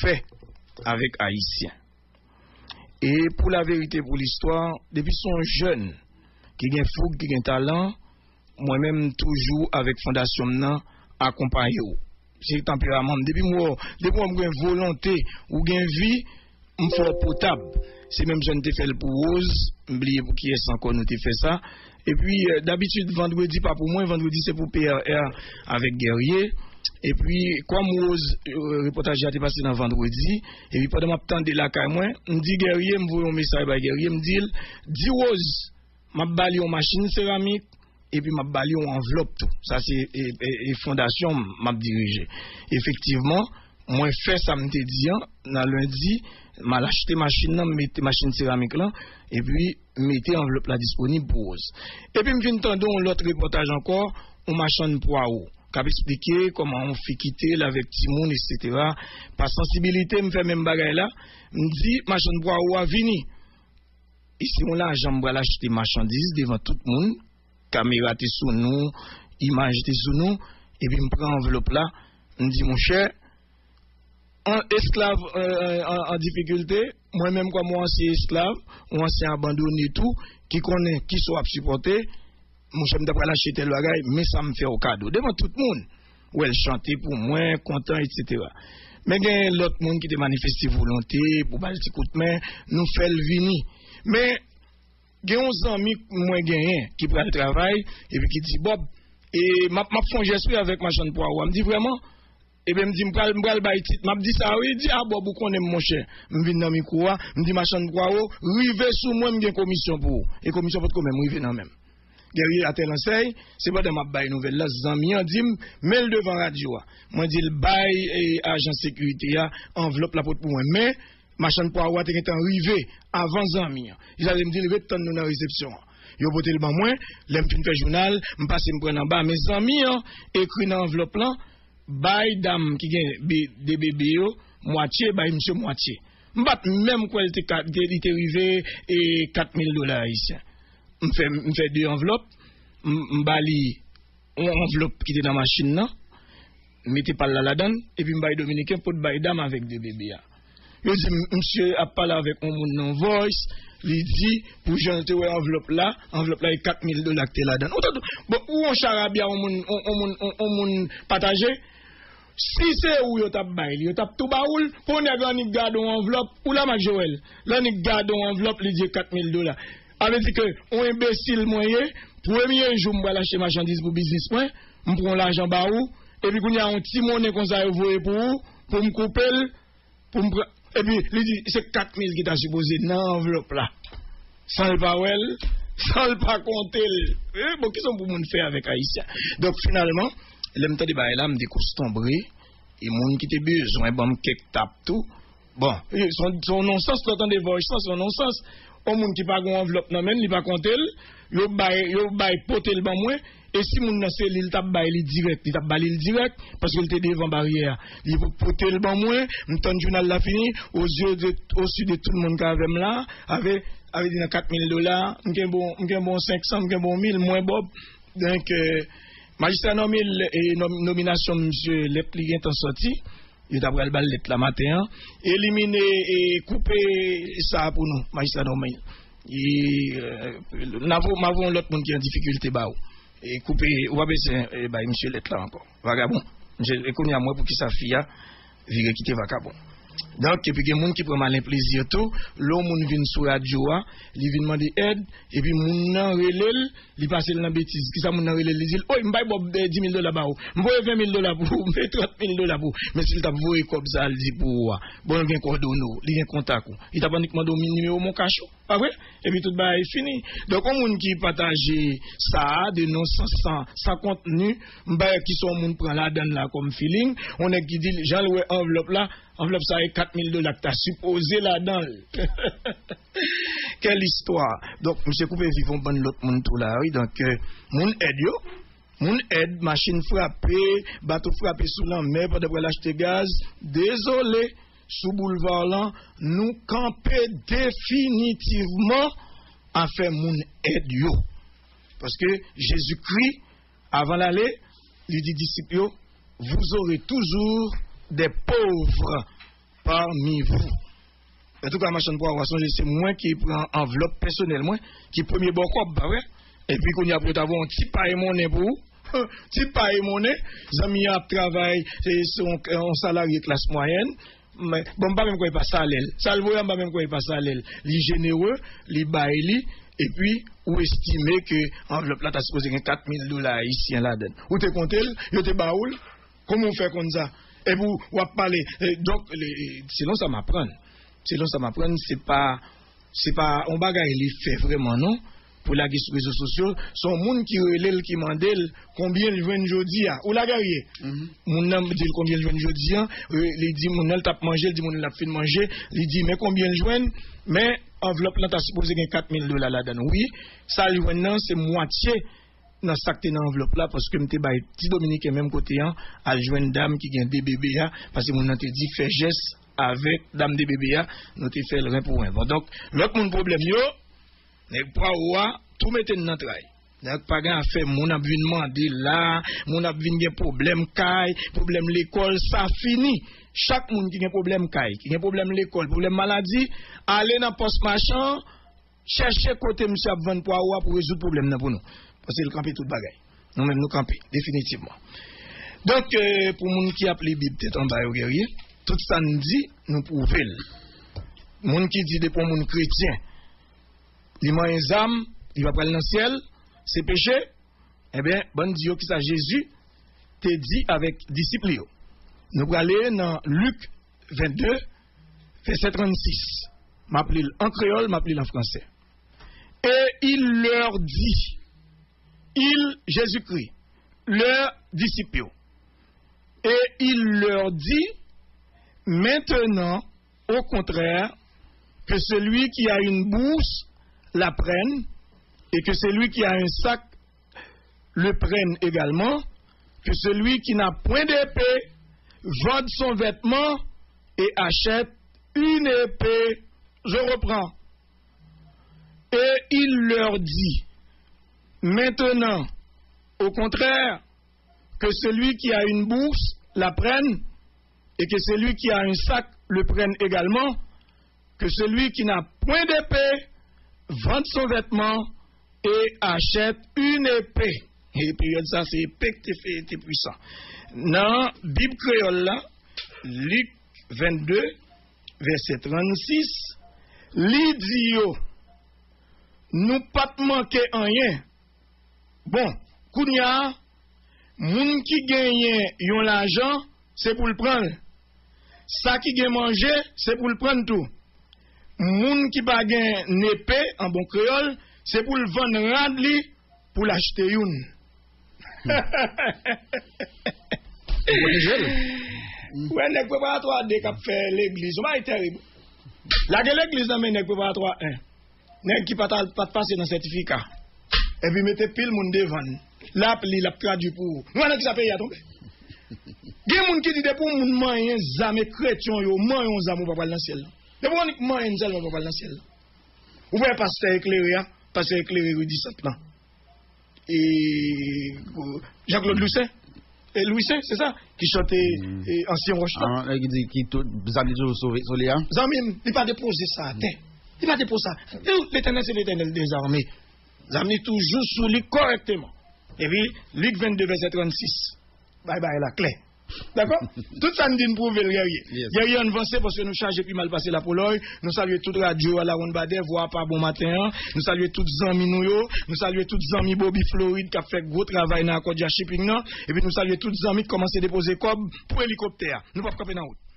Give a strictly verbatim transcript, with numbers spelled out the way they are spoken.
fè avèk Ayisyen. E pou laverite, pou listwa, depi se yon jèn ki gen foug, ki gen talan, mwen menm, m toujou avèk fondasyon m nan akonpaye w. Se tanperaman m. Depi m wè w, depi m wè m gen volonte, ou gen vi, m fè w potab. Se menm jan n te fè l pou Rose, m bliye pou kiyès ankò nou te fè sa. Epi, eh, dabitid, vandredi pa pou mwen, vandredi se pou P R R avèk Guerrier. Epi, kòm Rose, eh, repòtaj la te pase nan vandredi, epi pandan m ap tande lakay mwen, m di Guerrier, m voye yon mesaj bay Guerrier, m di l, di Rose, m ap ba li yon machin seramik, epi m ap ba li yon anvlòp tou. Sa se, e, e, e fondasyon m, m ap dirije. Efektivman, mwen fè sa m te di an, nan lendi, m al achte machin nan, m mete machin seramik lan, epi m mete anvlòp la disponib pou Rose. Epi m vin tande yon lòt repòtaj ankò, yon machann pwawo, k ap eksplike kòman yon fi kite l avèk timoun, etsetera, pa sansibilite, m fè menm bagay la, m di machann pwawo a vini. E se yon lajan m pral achte machandiz devan tout moun, kamera te sou nou, imaj te sou nou, epi m pran anvlòp la, m di, monchè, an esklav, euh, an, an difikilte, mwen menm kòm yon ansyen esklav, yon ansyen abandone tou, ki konnen kisa w ap sipòte, monchè, m ta pral achte tèl bagay, men sa m fè w kado. Devan tout moun, wè l chante pou mwen, kontan, etsetera. Men gen lòt moun ki te manifeste volonte pou ba l ti kout men, nou fè l vini. Men gen yon zanmi mwen genyen ki pral travay, epi ki di, Bob, e m ap, m ap fè yon jès wi avèk machann pwawo a. M di, vrèman? Ebyen, m di, m pral, m pral bay tit. M ap di sa, wi. Di, a, Bob, ou konnen m, monchè. M vin nan mikwo a, m di, machann pwawo, rive sou mwen, m gen komisyon pou ou. E komisyon potko menm rive nan men m. Guerrier atè nan sèy, se pandan m ap bay nouvèl la, zanmi an di m, men l devan radyo a. Mwen di l, bay, e, ajan sekirite a anvlòp la pot pou mwen. Men, machann pwawo a te gentan rive avan zanmi an. Li sa vle m di l, ret tann nou nan resepsyon an. Yo pote l ban mwen, lè m fin fè jounal, m pase m pran l anba, men zanmi an ekri nan anvlòp lan, bay dam ki gen be-, de bebe yo, mwatye, bay misye mwatye. M pa t menm kwè l te ka, te, li te rive, e, kat mil dola ayisyen. M fè, m fè de anvlòp, m, m ba li yon anvlòp ki te nan machin nan, m mete pa l la ladan l, epi m bay dominiken pou l bay dam avèk de bebe a. Yo di m, misye ap pale avèk yon moun nan Voice, li di, pou jan l te wè anvlòp la, anvlòp la e kat mil dola ki te ladan l. Ou tande, bon, ou yon charabya, yon moun, yon, yon moun, yon, yon moun pataje, si se ou yo t ap bay li, yo t ap tou ba ou l. Pou nèg annik gade yon anvlòp, ou la, Mak Joel, l annik gade yon anvlòp, li di e kat mil dola. A vle di ke yon enbesil mwen ye, premye jou m pral achte machandiz pou biznis mwen, m pran yon lajan ba ou, epi kounye a yon ti monnen konsa yo voye pou ou, pou m koupe l, pou m pran, epi li di se kat mil ki ta sipoze nan anvlòp la. San l pa wè l, san l pa konte l. E, bon, kisa pou moun fè avèk ayisyen? Donk, finalman, lè m tande bagay la, m dekostonbre, e moun ki te bezwen ban m kèk tap tou, bon, e, se yon, se yon nonsans, lè w tande Voice lan, se yon nonsans. Yon moun ki pa gen yon anvlòp nan men l, li pa konte l, yo bay, yo bay pote l ban mwen, e si moun nan se li, l t ap bay li dirèk, li t ap ba li l dirèk, paske l te devan baryè a. Li po-, pote l ban mwen, m tann jounal la fini, aux yeux de, aux yeux de tout moun k avè m la, avè, avè di nan kat mil dola, m gen bon, m gen bon senk san, m gen bon mil, mwen Bob. Donk, euh, majistra Normil, e nom-, nominasyon misye, lèt li gentan sòti, yo ta pral ba l lèt la maten an, elimine e koupe sa pou nou, majistra Normil. E, euh, n a vo-, m a voye yon lòt moun ki an difikilte ba ou. E koupe, ou pa bezwen, e, bay misye lèt la ankò. Vagabon. Misye, e kounye a m wè poukisa fi a vire kite vakabon. Donk, epi gen moun ki pran malen plezi tou, lè yon moun vin sou radyo a, li vin mande èd, epi moun nan rele l, li pase l nan betiz. Kisa moun nan rele l, li di l, oy, m bay Bob, eh, dis mil dola ba ou, m voye ven mil dola pou ou, m voye trant mil dola pou ou. Men si l t ap voye kòb sa a, l di pou ou a, bon, l gen kòdone w, li gen kontak ou, li t ap annik mande w nimewo Moncash ou. Pa vre? Epi tout bagay fini. Donk, yon moun ki pataje sa a, de non sans, san, san kontni, m pa wè kisa yon moun pran ladan l la kòm feeling. Yon nèg ki di l, jan l wè anvlòp la, anvlòp sa e kat mil dola ki ta sipoze ladan l. Quelle histoire! Donk, misye koupe viv yon bann lòt moun tou la, wi. Donk, euh, moun èd yo, moun èd, machin frape, bato frape sou lanmè pandan pral achte gaz. Dezole, sou boulva lan, nou kanpe definitivman afè moun èd yo. Paske Jezikri, avan l ale, li di disip yo, vous aurez toujours des pauvres parmi vous. Antouka, machann pwawo a, sonje se mwen ki pran anvlòp pèsonèl mwen, ki premye ba w kòb, pa vre? Epi kounye a pou yo ta voye yon ti pay monnen pou ou. Ti pay monnen, zanmi an ap travay, se, se yon, yon salarye klas mwayèn. Men, bon, m pa menm kwè e pa salè l. Sa l voye a, m pa menm kwè e pa salè l. Li jenere, li bay li, epi ou estime ke anvlòp la ta sipoze gen kat mil dola ayisyen ladan l. Ou te konte l, yo te ba ou l, kòman w fè konn sa? Epi w, w ap pale, e, donk, le, selon sa m aprann, selon sa m aprann, se pa, se pa yon bagay li fè vrèman, non, pou lage sou rezo sosyo. Se yon moun ki rele l, ki mande l konbyen l jwenn jodi a. Ou la, Guerrier? Moun nan di l konbyen l jwenn jodi a. E, li di moun nan l t ap manje, li di moun nan l ap fin manje. Li di, men konbyen l jwenn, men anvlòp lan ta sipoze gen kat mil dola ladan l. Wi, sa l jwenn nan, se mwatye nan sa k te nan anvlòp la, paske m te bay ti Dominiken menm kote an al jwenn dam ki gen de bebe a, paske moun nan te di fè jès avèk dam de bebe a, nou te fè l ren pou ren. Bon, donk, lòt moun pwoblèm yo, nèg pwawo a, tou mete n nan tray. Donk, pa gen afè moun ap vin mande la, moun ap vin gen pwoblèm kay, pwoblèm lekòl, sa fini. Chak moun ki gen pwoblèm kay, ki gen pwoblèm lekòl, pwoblèm maladi, ale nan pòs machan, chèche kote misye ap vann pwawo a pou rezoud pwoblèm nan pou nou. Paske l kanpe tout bagay. Nou menm nou kanpe, definitivman. Donk, e, pou moun ki ap li Bib tèt anba yo, Guerrier, tout sa n di, nou pwouve l. Moun ki di depi yon moun kretyen, li manyen zam, li pa pral nan syèl, se peche, ebyen, bann di yo kisa Jezi te di avèk disip li yo. Nou prale nan Lik vennde, vèsè trannsis. M ap li l an kreyòl, m ap li l an fransè. Et il leur dit, il, Jésus-Christ, leur disip yo. Et il leur dit, maintenant, au contraire, que celui qui a une bourse la prenne, et que celui qui a un sac le prenne également, que celui qui n'a point d'épée vende son vêtement et achète une épée. Je reprends. Et il leur dit, maintenant, au contraire, que celui qui a une bourse la prenne, et que celui qui a un sac le prenne également, que celui qui n'a point d'épée vende son vêtement et achète une épée. E peryòd sa, se epe ki te fè, te pwisan. Nan Bib kreyòl la, Lik vennde, vèsè trannsis, li di yo, nou pa t manke anyen. Bon, kounye a, moun ki genyen yon lajan, se pou l pran l. Sa ki gen manje, se pou l pran l tou. Moun ki pa gen nepe, an bon kreyòl, se pou l vann rad li pou l achte youn. Ou pwoteje l. Ou wè nèg preparatwa de k ap fè legliz, yon bagay tèrib. Lage legliz nan men nèg preparatwa en. Nèg ki pa t al, pa t pase nan sètifika. Epi mete pil moun devan l. L ap li, l ap tradui pou ou. Nou wè nan kisa peyi a tonbe? Gen moun ki di depi yon moun manyen zam e kretyon yo, manyen yon zam ou pa pral nan syèl la. Depi yon nèg manyen sèlman ou pa pral nan syèl la. Ou wè pastè eklere a, pastè eklere Ridisant lan. E, Jean Claude Louissaint, e Louissaint, se sa, ki chante, e, Ansyen Wòch la. Ah, ki di ki tout zam li toujou sove, sou li a. Zanmi m, li pa depoze sa atè. Li pa depoze sa. Letènèl se Letènèl dezame. Zam li toujou sou li kòrèkteman. Epi, Lik vennde, vèsè trannsis. Bay bagay la klè. Dakò? Tout sa n di n pwouve l, Guerrier. Guerrier, ann vanse paske nou chaje pi mal pase lapolòy. Nou salye tout radyo a Lawonn Badè, vwa a pa bon maten an. Nou salye tout zanmi nou yo. Nou salye tout zanmi Bobby Florid k ap fè gwo travay nan Akòdya Shipping nan. Epi nou salye tout zanmi k kòmanse depoze kòb pou elikoptè a. Nou p ap kanpe nan wout.